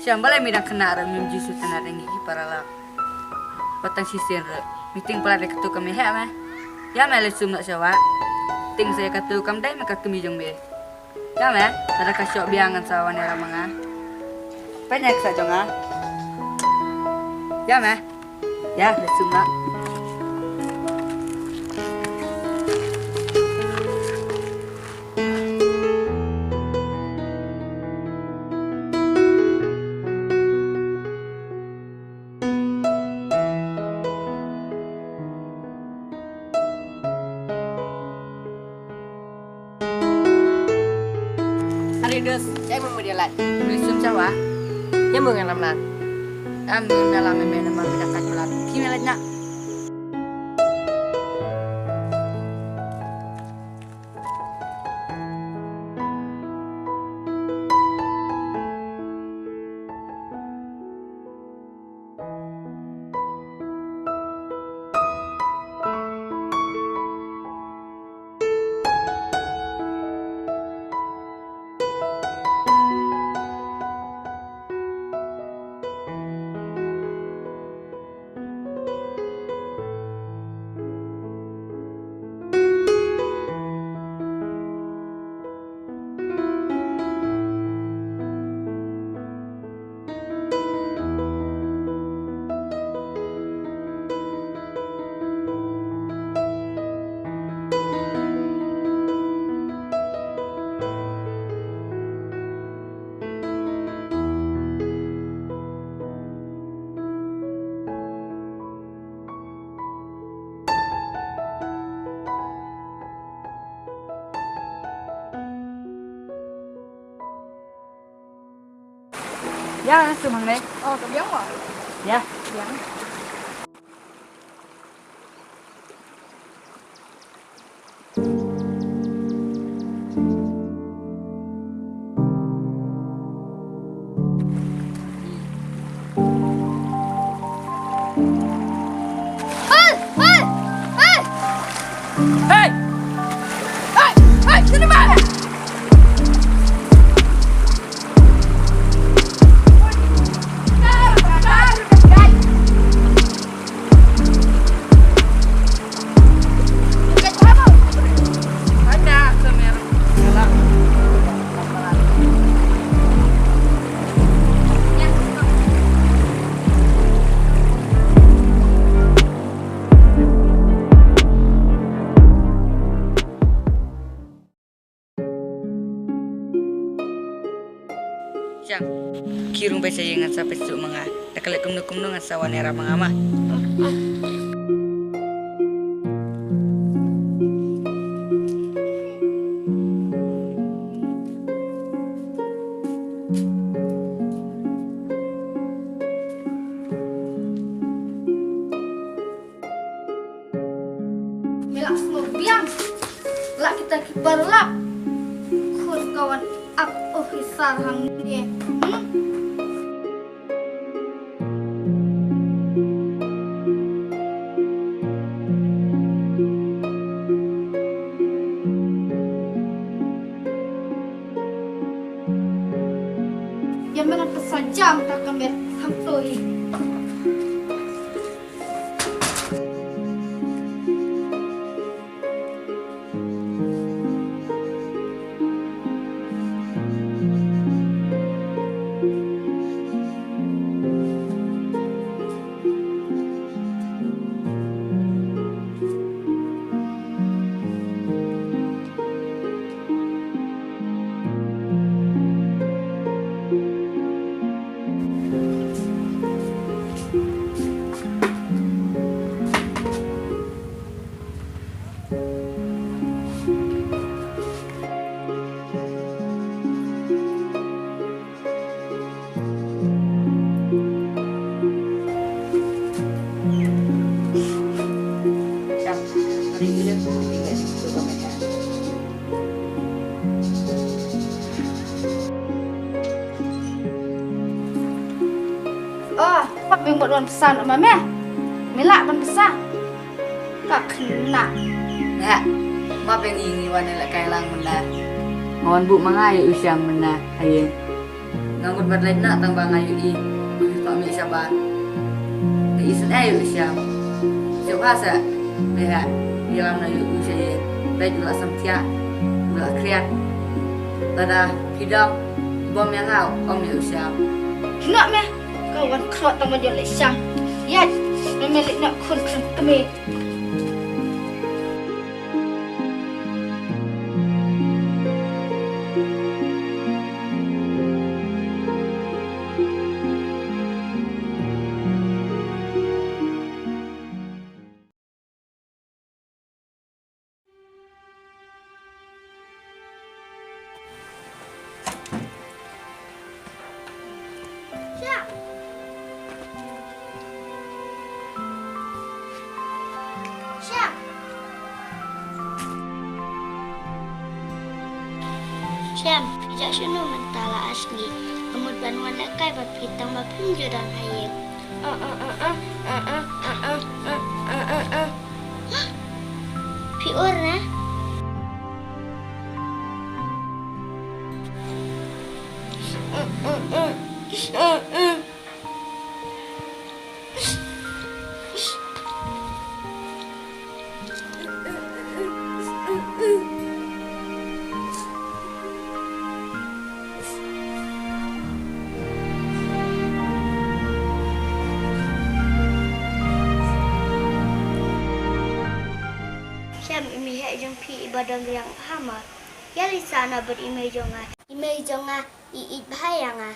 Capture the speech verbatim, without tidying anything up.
Jam balei me dang khynnah ruh mem ju sngewtynnat ïa ngi ki para lok. Wat tang shisien ruh. Me tieng palat ïa katu ka me heh me. Ïa me leit sum noh sha wah. Tieng sa ïa katu kam dei me ka kmie jong me. Ïa me, lada ka shoh biang ngan sa wan ïarap ma nga. Peit ïa ka sa jong nga. Ïa me. Ïa, leit sum noh. Are dus, ïa mo mudi lad. Mudi sum chawa. Ïa mo ngan lam lad. Am ngan lam me me namar me da kat lad. Ki me lad na. Ïa, sum hangne. Oh, ka biang mo? Ïa. Biang. Hey! Hey! Hey! Hey! Hey! Sini, Mat! Shang, ki rung beit sha ïing, ngan sa peit shuh ma nga. Da ka leit kumno kumno ngan sa wan ïarap ma nga ma. Me lah sngewbiang. Lah kita ki paralok. Khun ka wan ap officer hangne. Hmm? Ïa me ngan pynsa jam ta ka met hangto hi. Oh, pat bing bad wan pisa na ma me. Me lah ban pisa. Ka khynnah. Nga, ma peng ïing i wan ïalehkai lang mynta. Nga wan buh ma nga ïa u Shang mynta, ha ïing. Nga mut ban leit noh tang ba nga ïohi ba phi ïoh mih shabar. Te isynei ïa u Shyam. Shuwa sa me ha ïalam na ïa u Shyam. Peit u la samthiah, u la khriat. Lada phi dap bom ïa nga, ym ïa u Shyam. Kynnoh me, ka wan kynnoh tang ban ïoh leit Shyam. Ïa, me me leit noh khun khun kmie. Shyam. Shyam. Shyam, phi jah shano mynta la ar sngi? Nga mut ban wan lehkai bad phi tang ba phim ju don ha ïing. Phi ur ne? Shyam, i mei heh jong phi iba dang riang bha ma. Ïa leit sah noh bad i mei jong nga. I mei jong nga i ïeit bha ïa nga.